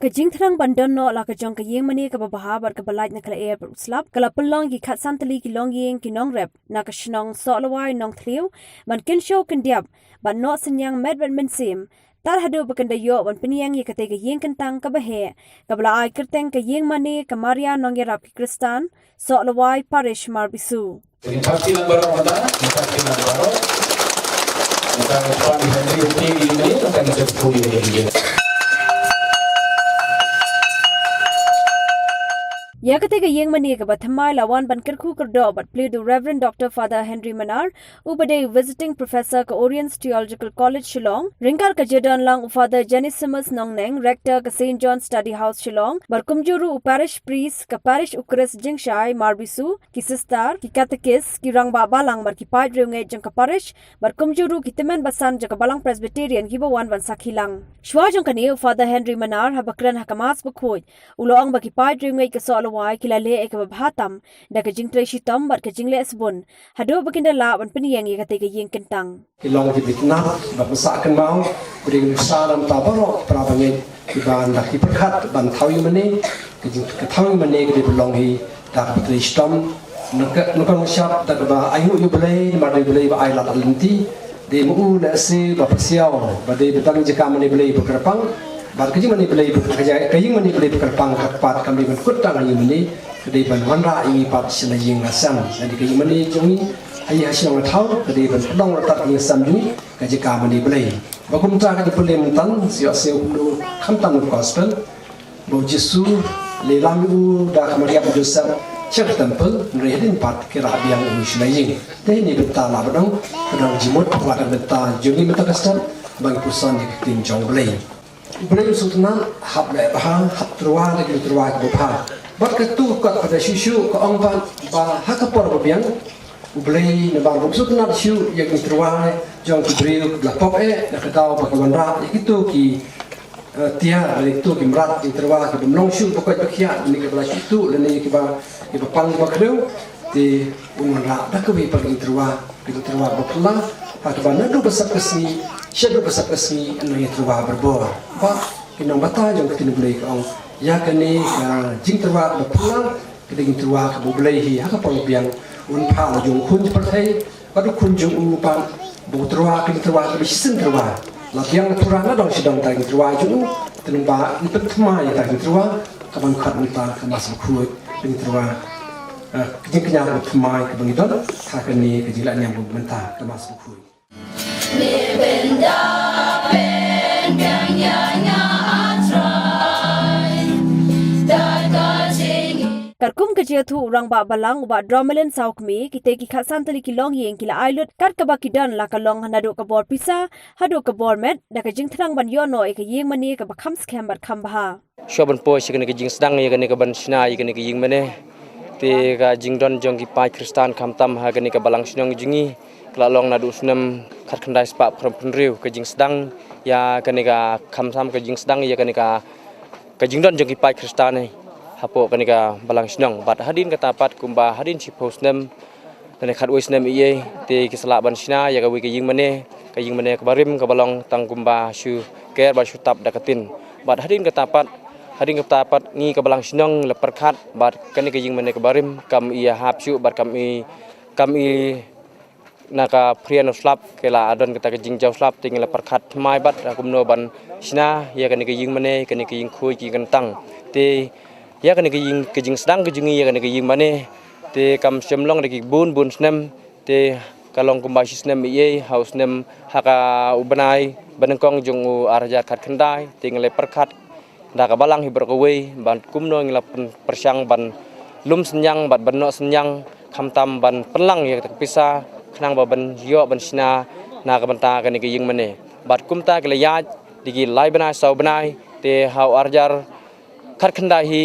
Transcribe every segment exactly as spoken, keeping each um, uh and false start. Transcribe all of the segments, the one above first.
Ka jingthrang ban don noh la ka jong ka ïing mane kaba bha bad kaba lait na ka lyer bad u slap ka la pynlong ïa ki khatsan tylli ki longïing ki nongrep na ka shnong Sohlawai Nongthliew ban kynshew kyndiap bad noh synñiang met bad mynsiem, tar haduh ba kan da ïoh ban pynïeng ïa katei ka ïing kyntang kaba heh kaba la ai kyrteng ka ïing mane ka Maria Nongïarap ki Khristan, Sohlawai Parish, Marbisu. Party number one, party number one. Ïa katei ka ïing mane kaba thymmai la wan ban kyrkhu kyrdoh bad plie da u Reverend Doctor Father Henry Manaar, uba dei u Visiting Professor ka Oriens Theological College Shillong, ryngkat ka jingdon lang u Father Genesimus Nongneng, Rector ka Saint John Study House Shillong, bad kumjuh ruh u Parish Priest ka Parish U Khrist Jingshai Marbisu, ki sister, ki katekis, ki rangbah balang bad ki paid riewngeit jong ka parish, bad kumjuh ruh ki tymmen basan jong ka Balang Presbyterian kiba wan ban sakhi lang. Shuwa jong kane u Father Henry Manaar haba kren ha ka Mass bakhuid, u la ong ba ki paid riewngeit ka Sohlawai ki la leh ïa kaba bha tam da ka jingtrei shitom bad ka jingleh sbun haduh ba kin da lah ban pynïeng ïa katei ka ïing kyntang. Ki long ki bit nat ba pynsa kynmaw, bri ngi sa lam ta baroh para bangeit kiba nda ki pyrkhat ban thaw ïing mane, ki jing ka thaw ïing mane ki dei ba long hi da ka bit shitom. Nangka nangka ngshap da kaba ai ngu ïa Blei, namar dei Blei ba ai lad lynti. Dei ma u lehse ba pasiaw ba dei ba dang jaka mane Blei ba kyrpang. Bad ka jing mane Blei ba ka jing ka ïing mane Blei ba kyrpang ka pat kam dei ban kut tang ïing mane. Ka dei ban wanrah ïa ngi pat sha la ïing la sem. Lane ka ïing mane jong ngi ha ïing ha shnong ha thaw ka dei ban pynlong rta ka ïing sem jong ngi ka jaka mane Blei. Ba kumta ka jingpule mynta sha ïoh sha u khamtam u gospel. Ba u Jisu lei lam u da ka Maria bad Joseph sha ka temple, hynrei hadien pat ki rah biang u sha la ïing. Te ne bynta la ba dong, ka dang jingmut ba dang bynta jong ngi mynta ka step ba ngi puson ïa ka ktien jong Blei. Blei u sngewtynnat hap leh bha, hap tyrwa da ki tyrwa kiba bha. Bad katu ka kot ba da shuh shuh ka ong pat ba ha ka por ba biang U Blei namar ba u sngewtynnat shuh ïa ki tyrwa jong ki briew kiba la pop eh, na ka daw ba ka wanrah ïa kito ki, eh, tiar, ïa kito ki mrad, ki tyrwa kiba ym long shuh ba koit ba khiah, lane kiba la shu tuh, lane kiba, kiba pang ba khrew. Te un wanrah da kawei pat ki tyrwa, ki tyrwa ba phylla, ha kaba naduh ba sap ka sngi shaduh ba sap ka sngi, yn long ki tyrwa barabor. Ba ki nongbata jong ka ktien U Blei ka ong ïa kane ka jingtyrwa ba phylla. Ka dei ka jingtyrwa kaba U Blei hi ha ka por ba biang un phah la jong u khun jong pyrthei bad u khun jong u pat, ba u tyrwa ka jingtyrwa kaba shisien tyrwa. La biang la thura na dong shi dong ta ka jingtyrwa jong u. Te nang ba yn pynthymmai ïa ta ka jingtyrwa kaban khot mynta ka Mass Bakhuid, ka jingtyrwa, eh, ka jingkñia kaba thymmai kaba ngi don ha kane ka jingleh niam kaba mynta ka Mass Bakhuid. Katkum ka jingïathuh u rangbah balang u Bah Dromelin Sawkmie, kitei ki khatsan tylli ki longïing ki la ai lut kat kaba ki don, la ka long naduh ka bor pisa haduh ka bor met, da ka jingthrang ban ïoh noh ïa ka ïing mane kaba kham skhem bad kham bha. Shuwa ban poi sha kane ka jingsdang ïa kane ka ban shna ïa kane ka ïing mane. Te ka jingdon jong ki paid Khristan khamtam ha kane ka balang shnong jong ngi ka la long naduh u snem khatkhyndai spah phraphew hynriew ka jingsdang ïa kane ka, khamtam ka jingsdang ïa kane ka, ka jingdon jong ki paid Khristan hapoh kane ka balang shnong. Bad hadien kata pat kumba hadien shiphew snem lane khatwei snem ïa, te ki sa lah ban shna ïa kawei ka ïing mane, ka ïing mane kaba rim kaba long tang kumba shu ker bad shu tap da ka tin. Bad hadien kata pat, hadien kata pat ngi ka balang shnong la pyrkhat bad kane ka ïing mane kaba rim kam i hap shuh bad kam i, kam i na ka phrian u slap, ki la don kata ka jingjaw slap, te ngi la pyrkhat thymmai bad kumno ban shna ïa kane ka ïing mane, kane ka ïing khuid ki kyntang. Te ïa kane ka ïing, ka jingsdang ka jong ngi ïa kane ka ïing mane, te kam shym long da ki bun bun snem, te ka long kumba shi snem ïa, ha u snem, ha ka u bnai ba nyngkong jong u ar hajar khatkhyndai, te ngi la pyrkhat da ka balang hi baroh kawei ban kumno ngi la pyn-, pyrshang ban lum synñiang bad ban noh synñiang, khamtam ban pynlang ïa kata ka pisa khnang ba ban ïoh ban shna na ka bynta kane ka ïing mane. Bad kumta ki la ïaid da ki lai bnai saw bnai, te ha u ar hajar khatkhyndai hi,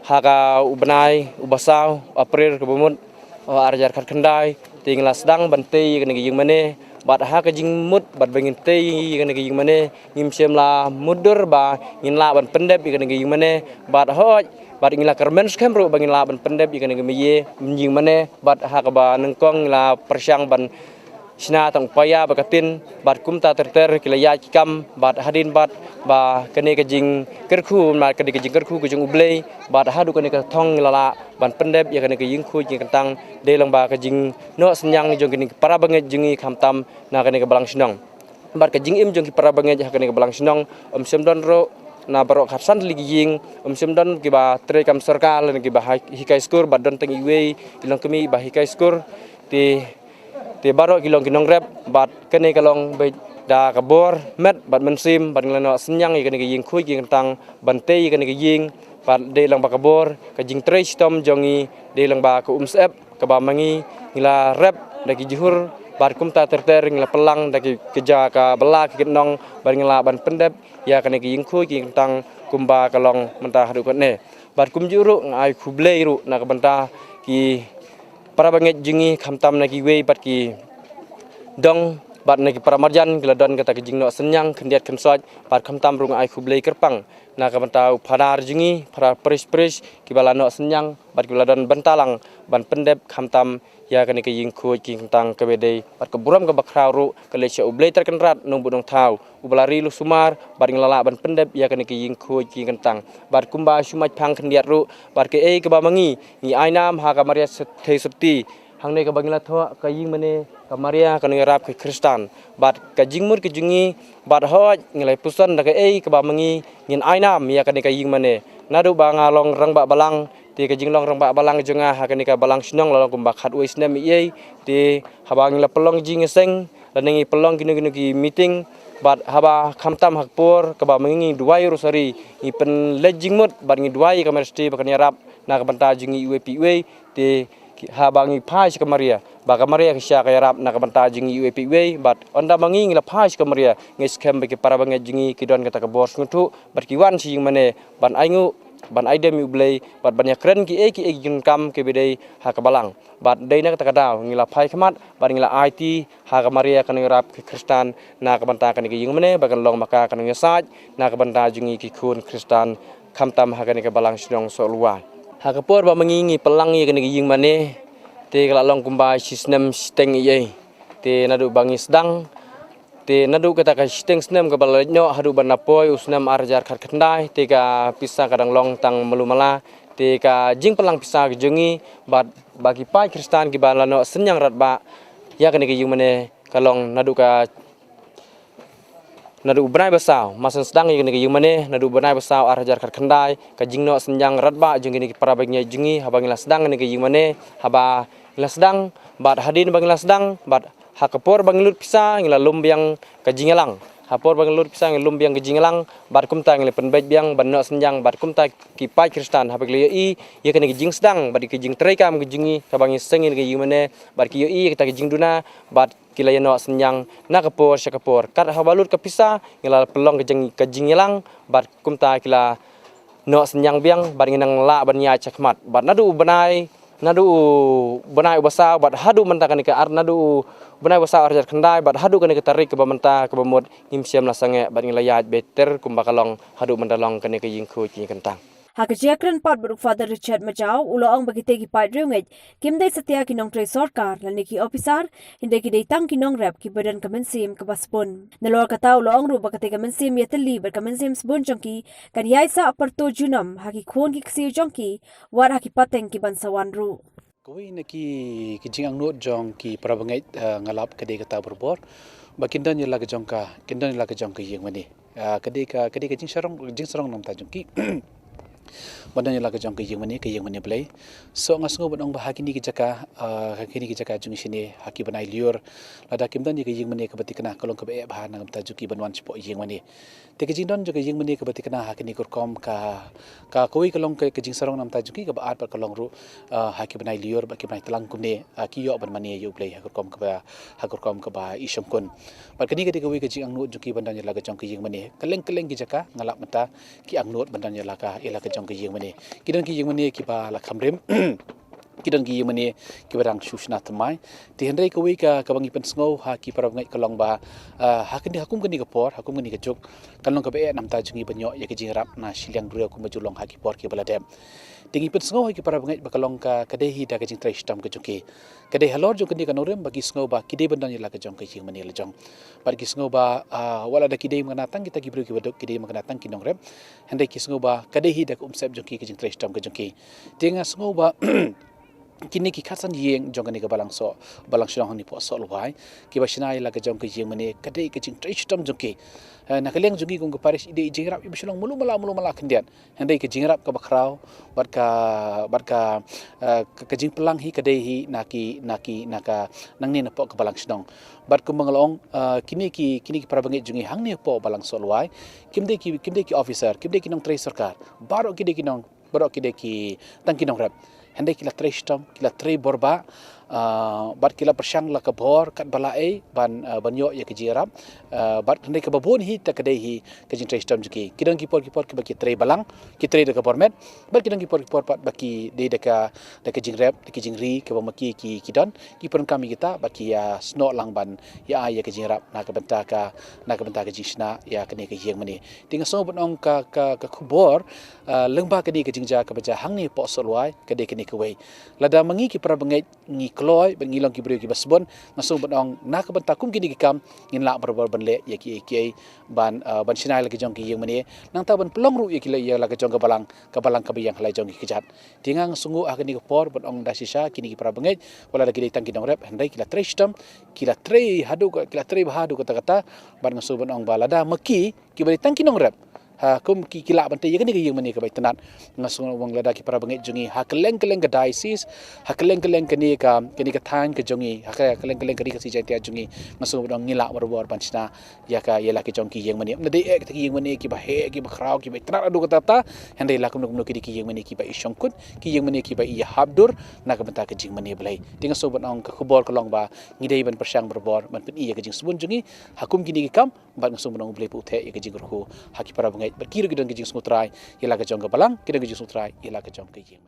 ha ka u bnai uba saw, April kaba mut, ha u ar hajar khatkhyndai, te ngi la sdang ban tei ïa kane ka ïing mane. Bad ha ka jingmut bad ba ngin tei ïa kane ka ïing mane, ngim shym la mutdur ba ngin lah ban pyndep ïa kane ka ïing mane. Bad hooid, bad ngi la kyrmen skhem ruh ba ngin lah ban pyndep ïa kane ka ïing mane. Bad ha kaba nyngkong ngi la pyrshang ban shna tang u paia bad ka tin, bad kumta ter ter ki la ïaid ki kam, bad hadien bad ba kane ka jingkyrkhu, bad kane ka jingkyrkhu ka jong U Blei, bad haduh kane ka thong ngi la lah ban pyndep ïa kane ka ïing khuid ïing kyntang, dei lang ba ka jingnoh synñiang jong kine ki para bangeit jong ngi khamtam na kane ka balang shnong. Bad ka jingim jong ki para bangeit ha kane ka balang shnong, ym shym don ruh na baroh khatsan tylli ki ïing, ym shym don kiba trei kam sorkar lane kiba hi-, hikai skur, bad don tang iwei i longkmie ba hikai skur. Te, te baroh ki long ki nongrep, bad kane ka long beit da ka bor met bad mynsiem, bad ngi la noh synñiang ïa kane ka ïing khuid ïing kyntang, ban tei ïa kane ka ïing, bad dei lang ba ka bor, ka jingtrei shitom jong ngi, dei lang ba ka umsyep kaba ma ngi, ngi la rep da ki jhur, bad kumta ter ter ngi la pynlang da ki, ki ja ka bylla ki kytnong, bad ngi la ban pyndep ïa kane ka ïing khuid ïing kyntang kumba ka long mynta haduh katne. Bad kumjuh ruh nga ai khublei ruh na ka bynta ki para bangeit jong ngi khamtam na kiwei bad ki dong bad na ki para marjan ki la don kata ka jingnoh synñiang khyndiat khynsoit, bad khamtam ruh nga ai khublei kyrpang na ka bynta u phadar jong ngi, phadar parish parish, kiba la noh synñiang, bad kiba la don bynta lang ban pyndep khamtam ïa kane ka ïing khuid ïing kyntang kaba dei, bad ka burom kaba khraw ruh ka leit sha U Blei Trai Kynrad Nongbuh Nongthaw, uba la ri lus sumar, bad ngi la lah ban pyndep ïa kane ka ïing khuid ïing kyntang. Bad kumba shu mait phang khyndiat ruh, bad kaei kaba ma ngi, ngi ai nam ha ka Maria Theisotti, hangne kaba ngi la thoh ka ïing mane ka Maria ka nongïarap ka Khristan. Bad ka jingmut ka jong ngi, bad hooid ngi la ïapuson da kaei kaba ma ngi, ngin ai nam ïa kane ka ïing mane. Naduh ba nga long rangbah balang, te ka jinglong rangbah balang jong nga ha kane ka balang shnong la long kumba khatwei snem eiei, te haba ngi la pynlong jingïaseng, lane ngi pynlong kino kino ki meeting, bad haba khamtam ha ka por kaba ma ngi ngi duwai rosari, ngi pynleit jingmut, bad ngi duwai ïa ka Maria Theisotti ba kan ïarap na ka bynta jong ngi iwei pa iwei, te ki, haba ngi phai sha ka Maria, ba ka Maria ka shah ka ïarap na ka bynta jong ngi iwei pa iwei, bad ynda ma ngi ngi la phai sha ka Maria, ngi skhem ba ki para bangeit jong ngi ki don kata ka bor sngewthuh, bad ki wan sha ïing mane, ban ainguh, ban aidem ïa U Blei, bad ban ïakren kiei kiei ki jingdonkam kiba dei ha ka balang. Bad dei na kata ka daw, ngi la phai khmat, bad ngi la aiti ha ka Maria ka nongïarap ka Khristan, na ka bynta kane ka ïing mane, ba kan long ma ka ka nongïasaid, na ka bynta jong ngi ki khun Khristan, khamtam ha kane ka balang shnong Sohluwai. Ha ka por ba ma ngi ngi pynlang ïa kane ka ïing mane, te ka la long kumba shi snem shiteng eiei. Te naduh ba ngi sdang, te naduh kata ka shiteng snem kaba la leit noh, haduh ban da poi u snem ar hajar khatkhyndai, te ka pisa ka dang long tang malu mala, te ka jingpynlang pisa ka jong ngi, bad ba ki paid Khristan kiba la noh synñiang radbah ïa kane ka ïing mane, ka long naduh ka naduh u bnai ba saw, ma sdang sdang ïa kane ka ïing mane, naduh u bnai ba saw ar hajar khatkhyndai, ka jingnoh synñiang radbah jong kine ki para bangeit jong ngi, haba ngi la sdang kane ka ïing mane, haba ngi la sdang, bad hadien ba ngi la sdang, bad ha ka por ba ngi lut pisa, ngi la lum biang ka jingïalang. Ha por ba ngi lut pisa, ngi lum biang ka jingïalang, bad kumta ngi la pynbeit biang, ban noh synñiang, bad kumta ki paid Khristan, haba ki la ïohi ïa kane ka jingsdang, bad ka jingtrei kam ka jong ngi, kaba ngi seng ïa kane ka ïing mane, bad ki ïohi ïa kata ka jingduna, bad ki la ïa noh synñiang na ka por sha ka por. Kat haba lut ka pisa, ngi la pynlong ka jing, ka jingïalang, bad kumta ki la noh synñiang biang, bad ngi nang lah ban ïaid shakhmat. Bad naduh u bnai, naduh u bnai uba saw, bad haduh mynta kane ka ar, naduh u bnai uba saw ar hajar khyndai, bad haduh kane ka tarik kaba mynta kaba mut, ngim shym la sangeh, bad ngi la ïaid beit ter kumba ka long, haduh mynta long kane ka ïing khuid ïing kyntang. Ha ka jingïakren pat bad u Father Richard Majaw, u la ong ba kitei ki paid riewngeit kim dei satia ki nongtrei sorkar lane ki ophisar, hynrei ki dei tang ki nongrep kiba don ka mynsiem kaba sbun. Nalor kata u la ong ruh ba katei ka mynsiem ïatylli bad ka mynsiem sbun jong ki kan ïaisah pyrto junom ha ki khun ki ksiew jong ki, wat ha ki pateng ki ban sa wan ruh. Kawei na ki, ki jingangnud jong ki para bangeit, eh, nga lap ka dei kata barabor ba kin don ïa la ka jong ka, kin don ïa la ka jong ka ïing mane. Ah, ka dei ka, ka dei ka jingsarong, jingsarong na ka bynta jong ki. Ban don ïa la ka jong ka ïing mane, ka ïing mane Blei. So nga sngew ban ong ba ha kine ki jaka, ah, ha kine ki jaka jong ngi shane, ha ki bnai lyiur, lada kim don ïa ka ïing mane kaba thikna, ka long kaba eh bha na ka bynta jong ki ban wan shapoh ïing mane. Te ka jingdon jong ka ïing mane kaba thikna ha kine ki rukom ka, ka kawei ka long ka, ka jingsarong na ka bynta jong ki, kaba ar pat ka long ruh, ah, ha ki bnai lyiur bad ki bnai tlang kumne, ah, ki ïoh ban mane ïa U Blei ha ka rukom kaba, ha ka rukom kaba i shongkun. Bad kane ka dei kawei ka jingangnud jong ki ban don ïa la ka jong ka ïing mane. Kylleng kylleng ki jaka nga lap mynta ki angnud ban don ïa la ka, ïa la ka jong ka ïing mane. Ki don ki ïing mane kiba la kham rim. ki don ki ïing mane kiba dang shu shna thymmai. Te hynrei kawei ka, kaba ngi pynsngew ha ki para bangeit ka long ba, ah, ha kane, ha kum kane ka por, ha kum kane ka juk, kan long kaba eh namar jong ngi ban ïoh ïa ka jingïarap na shiliang briew kumba ju long ha ki por kiba la dep. Te ngi pynsngew ha ki para bangeit ba ka long ka, ka dei hi da ka jingtrei shitom ka jong ki. Ka dei halor jong kane ka nongrim ba ki sngew ba ki dei ban don ïa la ka jong ka ïing mane la jong. Bad ki sngew ba, ah, wat la da ki dei mangna tang kita ki briew kiba duk, ki dei mangna tang ki nongrep. Hynrei ki sngew ba ka dei hi da ka umsep jong ki, ka jingtrei shitom ka jong ki. Te nga sngew ba kine ki khatsan ïing jong kane ka balang Soh, balang shnong hangne hapoh Soh Lwai, kiba shna ïa la ka jong ka ïing mane, ka dei ka jingtrei shitom jong ki. Eh, na ka liang jong ngi kum ka parish i dei i jingïarap iba shu long mluh mala, mluh mala khyndiat. Hynrei ka jingïarap kaba khraw bad ka, bad ka, eh, ka, ka jingpynlang hi ka dei hi na ki, na ki, na ka nangne napoh ka balang shnong. Bad kumba nga la ong, eh, kine ki, kine ki para bangeit jong ngi hangne hapoh balang Soh Lwai, kim dei ki, kim dei ki officer, kim dei ki nongtrei sorkar. Baroh ki dei ki nong, baroh ki dei ki, tang ki nongrep. Hynrei ki la trei shitom, ki la trei borbah, ah, bad ki la pyrshang la ka bor katba lah ei ban, ah, ban ïoh ïa ka jingïarap. Ah, bad hynrei kaba bun hi te ka dei hi ka jingtrei shitom jong ki. Ki don ki por ki por kiba ki trei balang, ki trei da ka bor met. Bad ki don ki por ki por pat ba ki dei da ka, da ka jingrep, da ka jingri, kaba ma ki, ki, ki don, ki pyndonkam ïa kita, bad ki ïa snoh lang ban ïa ai ïa ka jingïarap na ka bynta ka, na ka bynta ka jingshna ïa kane ka ïing mane. Te nga sngew ban ong ka, ka, ka khubor, ah, lyngba kane ka jingjia kaba jia hangne hapoh Soh Lwai, ka dei kane kawei. Lada ma ngi ki para bangeit ngi kloi, bad ngi long ki briew kiba sbun, nga sngew ban ong na ka bynta kum kine ki kam, ngin lah barabor ban leh ïa kiei kiei, ban, ah, ban shna ïa la ka jong ka ïing mane, nangta ban pynlong ruh ïa ki la, ïa la ka jong ka balang, ka balang kaba ïeng ha la jong ki kjat. Te nga sngew ha kane ka por ban ong da shisha kine ki para bangeit, wat la da ki dei tang ki nongrep, hynrei ki la trei shitom, ki la trei haduh ka, ki la trei bha haduh katta katta, bad nga sngew ban ong ba lada ma ki, kiba dei tang ki nongrep, ha kum ki, ki lah ban trei ïa kane ka ïing mane kaba itynnad. Nga sngew ban ong lada ki para bangeit jong ngi ha kylleng kylleng ka diocese, ha kylleng kylleng kane ka, kane ka thaiñ ka jong ngi, ha kylleng kylleng kane ka Ri Khasi Jaiñtia jong ngi, nga sngew ban ong ngi lah barabor ban shna ïa ka, ïa la ka jong ka ïing mane. Ym dei eh kita ka ïing mane kiba heh, kiba khraw, kiba itynnad haduh katta katta, hynrei la kumno kumno ki dei ki ïing mane kiba ishongkut, ki ïing mane kiba ïahap dur na ka bynta ka jingmane Blei. Te nga sngew ban ong ka khubor ka long ba ngi dei ban pyrshang barabor ban pyni ïa ka jingsbun jong ngi ha kum kine ki kam, bad nga sngew ban ong U Blei u theh ïa ka jingkyrkhu ha ki para bangeit, bad ki ruh ki don ka jingsngewtrai ïa la ka jong ka balang, ki don ka jingsngewtrai ïa la ka jong ka ïing mane.